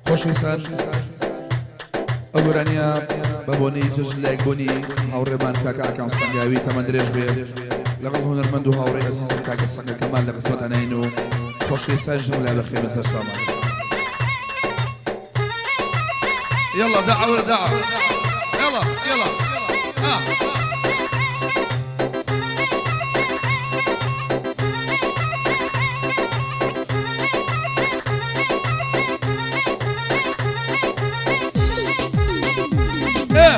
خۆشەویستان، ئەو گۆرانیە بە بۆنەی جەژن لایک بۆنی هاوڕێمان کاکە ئاکام سەنگاوی تەمەن درێژ بێ لەگەڵ هونەرمەند و هاوڕێی ئەزیزم کاکە سەنگە کەمال لە خزمەت ئەنین و خۆشەویستانیش هەموو لای بەخێر بێن سەر چاومان. يلا دعوة دعوة يلا يلا آه. إيه.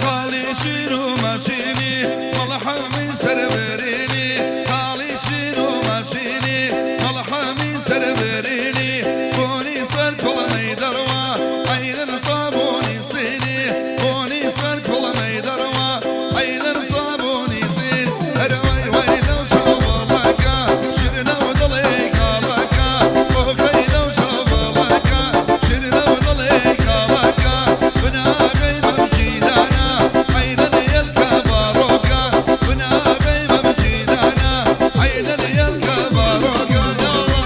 خاڵی چین و ماچینی مەڵحەمی سەربەرینی، خاڵی چین و ماچینی مەڵحەمی سەربەرینی، بۆنی سەر کوڵمەی دەڕوا عەینەن سابوونی سینی، بۆنی سەر کوڵمەی دەڕوا عەینەن سابوونی سین. هەر وەی وەی لەو چاوەڵەکە شیرنە و دڵێ کاڵەکە، ئۆخەی لەو چاوەڵەکە شیرنە و دڵێ کاڵەکە، بناغەی مەمجیدانە عەینەن یەلکە باڕۆکە، بناغەی مەمجیدانە عەینەن یەلکە باڕۆکە. داوە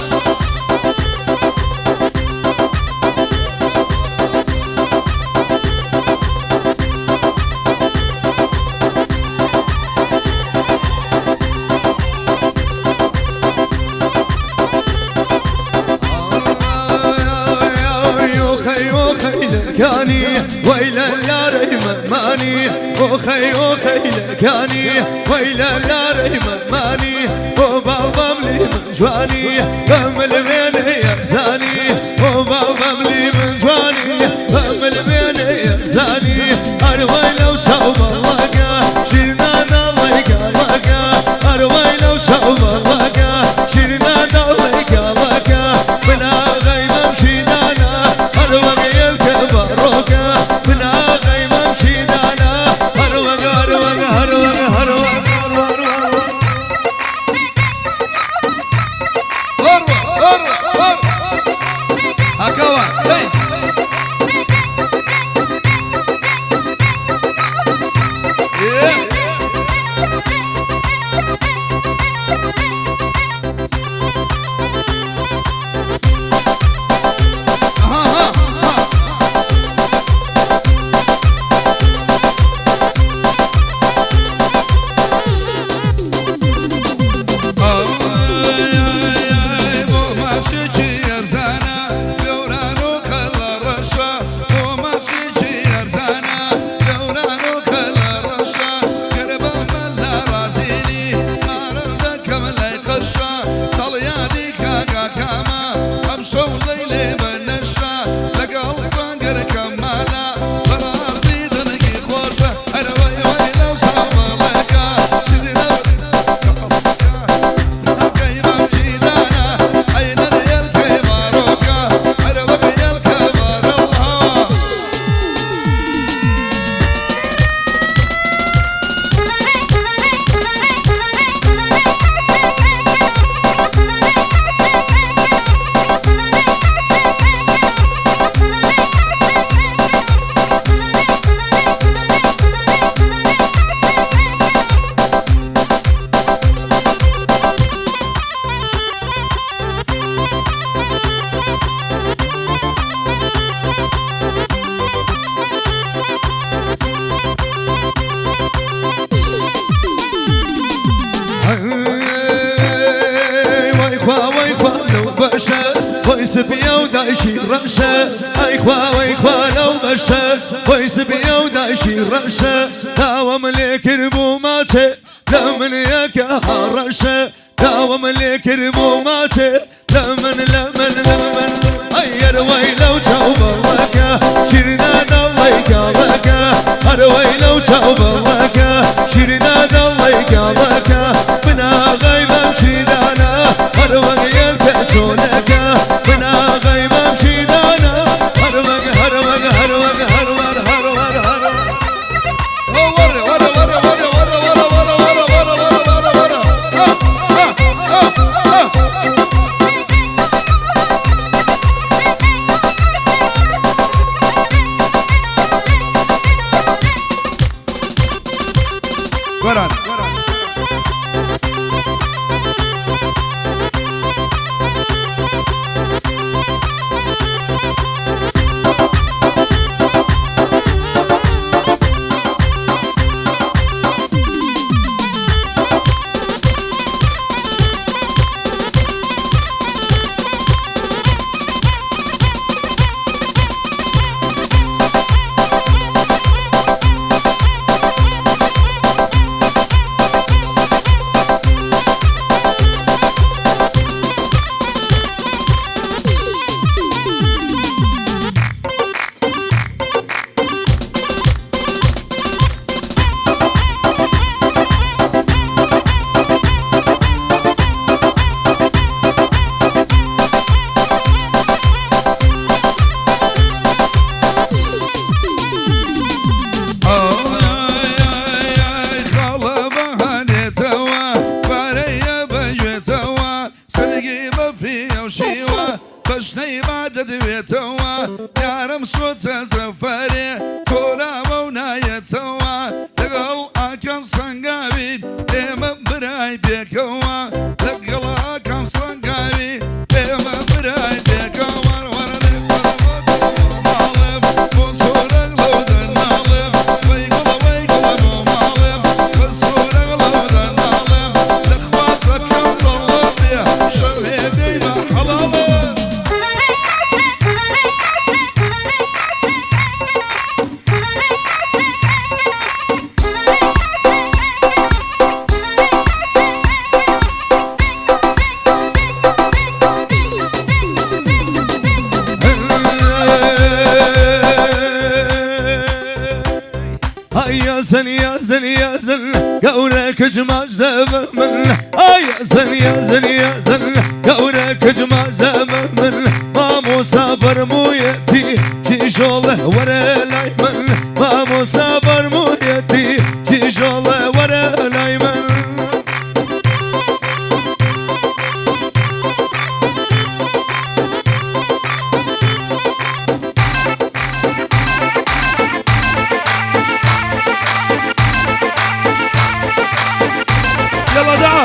وخي لكاني ويلا لا ريم ماني، وخي وخي لكاني ويلا لا ريم ماني، وبابا ملي من جواني هم البين يا زاني، وبابا ملي من جواني هم البين يا زاني. اروي لو شوب الله شيرنا الله الله، اروي لو شوب الله شيرنا الله الله، بنا غيمة مشينا اروق الكبروكة، بنا غيمة مشينا اروق اروق اروق اروق اروى اروى اروى هكوا هي. إيه. ها ها ها. بۆ ماچێکی ئەرزانە گەوران و کەلە ڕەشە، بۆ ماچێکی ئەرزانە گەوران و کەلە ڕەشە، گەربە مەلا ڕازینی مارە دەکەم لای قەشە، ساڵیادی کاکاکامە ئەم شەو لەیلێ بەنەشە، لەگەڵ سەنگەر کەمالە بەڕاستی دەنگی خۆشە. هەرەوەی وەی لەو چاوەڵەکە شیرینە ويخوا ويخوا لو بشا ويسبيا ودايشي رشا، ايخوا ويخوا لو بشا ويسبيا ودايشي رشا، داوم لك ربوماتي لمن ياك حرشا، داوم لك ربوماتي لمن لمن لمن هيا ويلو توبك شيرنا الله يقالك، ويلو توبك شيرنا الله يقالك، بنا غيبة مشيدانا هروق يلكسونك، بنا غيبة مشيدانا هروق هروق هروق هروق هروق هروق. وري وري وري وري وري وري وري وري. سەفەرێ کۆلاوە و نایەتەوە لەگەڵ ئاکام سەنگاوین ئێمە برای پێکەوە لەگەڵ ئاکام سەنگاوی ئێمە برای پێکەوە وەرە لێ ماڵم بۆ سۆرەک لەو دەرناڵم وەی گوڵە وەی گوڵە بۆ ماڵم بە سۆرەک لەو دەرناڵم لە خواتەکەم دڵم بێ شەوێ بێی بە حەڵاڵم. ئای یازن یازن یازن گەورە کچ ماچ دەبە من ئای یازن یازن یازن گەورە کچ ماچ دەبە من مامۆسا فەرموویەتی کیژۆڵە وەرە لای من مامۆسا فەرموویەتی کیژۆڵە وەرە لای من. يلا دعا.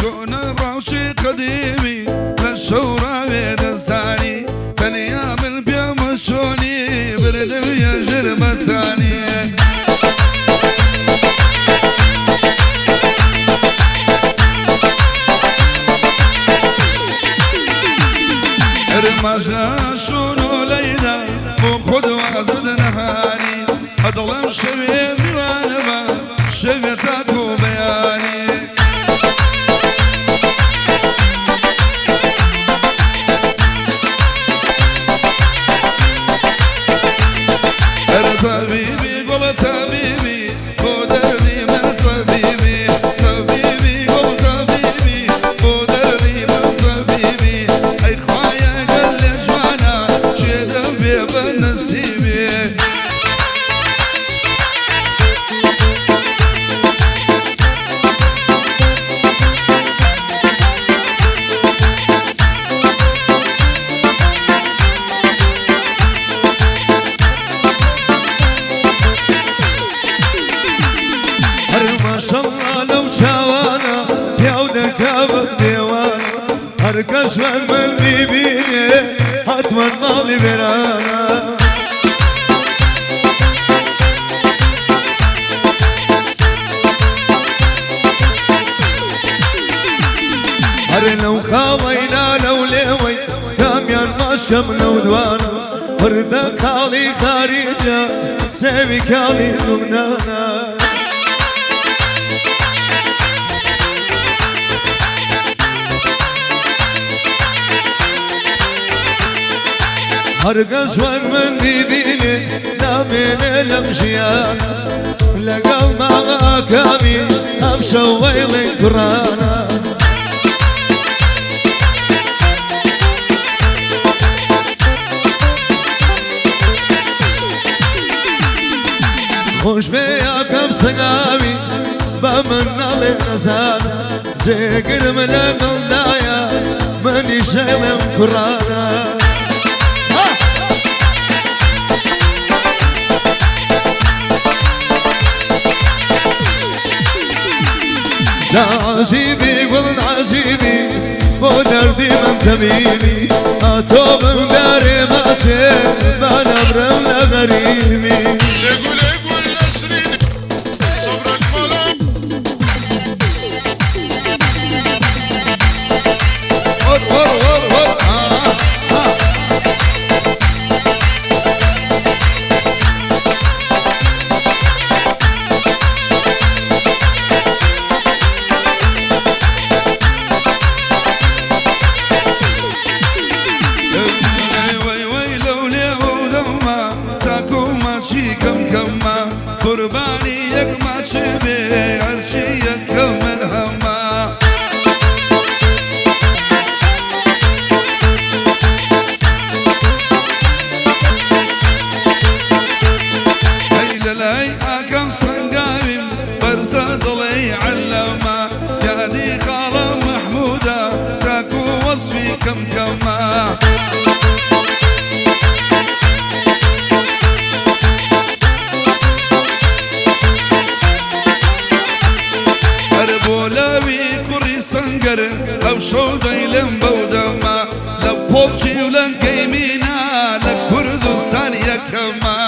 کۆنە ڕاوچی قەدیمی لە شەوڕاوێ دەزانی تەنیا من پێمە چۆنی بردم یەژر مەتانی. ەرماژە شون و لەیلا بۆ خۆت وازت نەهانی ئەدڵم شەوێ میوانەبە شەوێ تاکو بەیانی. طبيبي قول طبيبي بو دردي من طبيبي طبيبي قول طبيبي بو دردي من طبيبي اي خوايا قال لي جوانا جدم بنصيبي. هەر ماشەڵڵا لەو چاوانە پیاو دەکا بە دێوانە هەر کەس وەر من بیبینێ حەتمەن ماڵی وێرانە. هەر لەو خاڵەی لالە و لێوەی کامیان ماشکەم لەو دوانە وردە خاڵی خاریجە سێوی کاڵی لوبنانە. هەرگەز وەک من بیبینێ نامێنێ لەم ژیانە لەگەڵ ماڵاکامی ئەم شەو وەیڵی کوڕانە. خۆش بێ یاکەم سەگاوی بە من ناڵێ نەزانە جێگرم لەگەڵدایە منیش ژێڵم کوڕانە. عجيبي گوڵن عجیبی بۆ دەردی من تەبیبی ئاتۆ بم دارێ ماچێ با نەبرم لە غەریبی. ور ور ور ور آه آه. پۆپچی و لە گەیمینا لە کوردستان یەکەمە.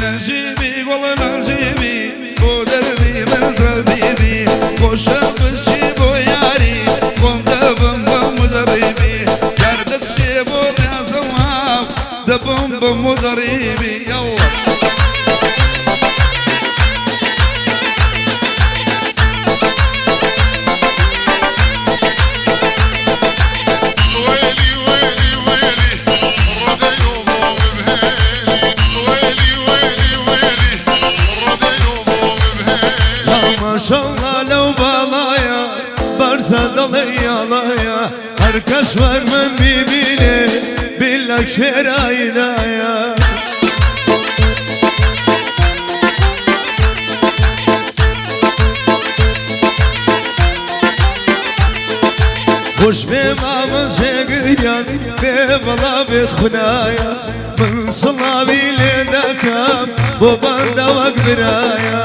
نەجیبی گوڵ نەجیبی بۆ دەردی من تەبیبی خۆشە بچی بۆ یاری خۆم دەبم بە مدەڕیبی یار دەچێ بۆ ڕازەوە دەبم بە مدەڕیبی یاڵڵا. ويلي ويلي ويلي رضي وضوم بهيلي ويلي ويلي ويلي رضي وضوم بهيلي. ماشەڵڵا لەو باڵایە بەرزە دەڵێ یاڵایە هەر کەس وەک من بیبینێ بیر لە کوێرایدایە. خۆش بێ مامە جێگریان بێ بەڵا بێ خودایە من سڵاوی لێ دەکەم بۆ بەندە وەک برایە.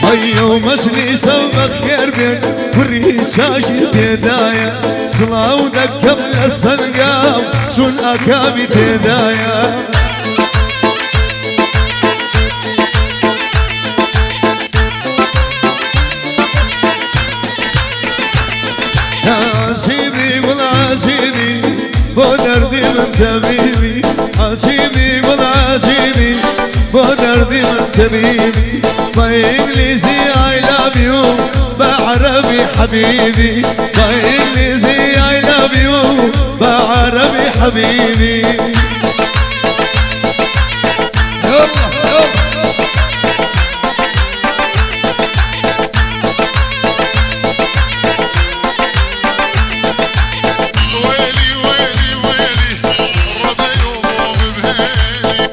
ئەیەو مەجلیسە بەخێر بێن کوڕی چاکی تێدایە سڵاو دەکەم لە سەنگاو چون ئاکامی تێدایە. عجیبی گوڵ عجیبی بۆ دەردی من تەبیبی عجیبی گوڵ عجیبی بۆ دەردی من تەبیبی بە ئینگلیزی I love you بە عەرەبی حەبیبی بە ئینگلیزی I love you بە عەرەبی حەبیبی. يلا يلا. ويلي ويلي ويلي رضي وضوم بهيلي.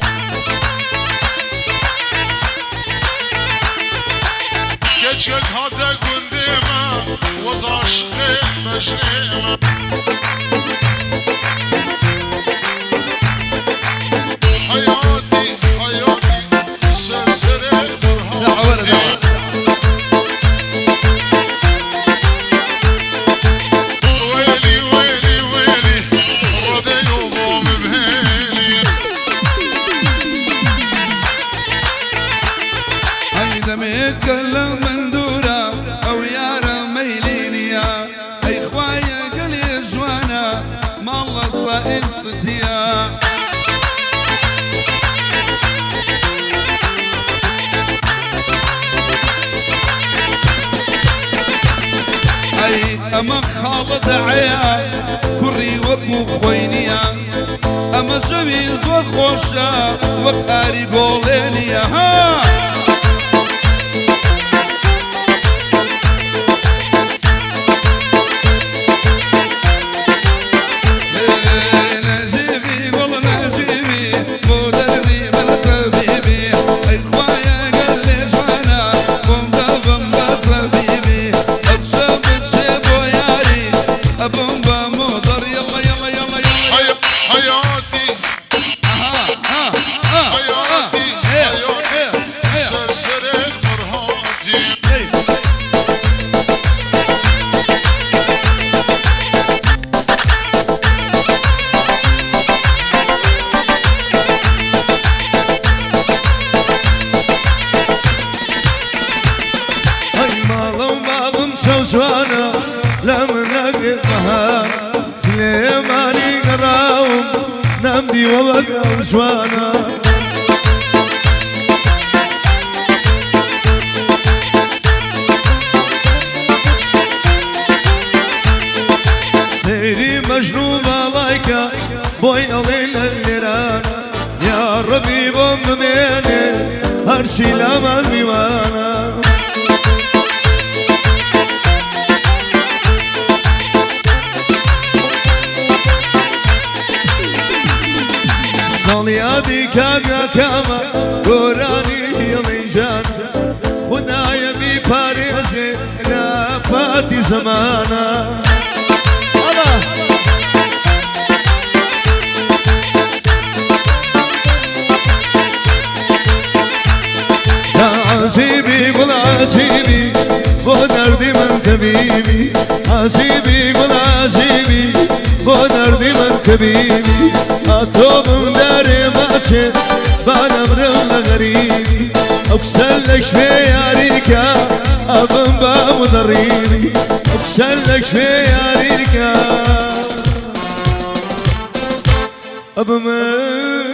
كشك هذا قنديمة وزعشقي مجريمة حياتي حياتي سرسرة دعوة برهاتي. دعوة. ويلي ويلي ويلي رضي وضوم بهيلي. ئەی دەمێکە لە من دوورە ئەو یارە مەیلینیە ئەی خوایە گەلێ جوانە ماڵ لە سائل ستیە. ئەی ئەمە خاڵە دەعەیە کوڕی وەکو خۆی نییە ئەمە زەوی زۆر خۆشە وەک ئاری گۆڵێ نییە ها. نجيبي گوڵ نەجیبی بۆ دەردی من تەبیبی ئەی خوایە گەل لێ جوانە خۆم دەبم بە تەبیبی ئەبشە بچێ بۆ یاری ئەبم بە مۆدەر. يلا يلا يلا يلا. حياتي حياتي حياتي سرسرة مرهاتي. إيه. ئەی ماڵە و بابم چەو جوانە لە من نەگرێت بەهار سلێمانی گەڕاوم نەمدیوە وەک ئەو جوانە. سەیری مەجنوو باڵایکە بۆی ئەڵێ لە لێرانە یا ڕەبی بۆم بمێنێ هەرچی لامان میوانە. ساڵیادی کاگاکامە گۆرانی هێڵینجانە خودایە بیپارێزێ لە ئافاتی زەمانە. عجیبی گوڵ عجیبی بۆ دەردی من تەبیبی عجیبی گوڵ عجیبی بۆ دەردی من تەبیبی ئەتۆ بم دارێ ماچێ با نەمرم لە غەریبی ئەو کچە لە کوێ یاریکا ئەبم بە مدەڕیبی ئەو کچە لە کوێ یاریکا ئەبم.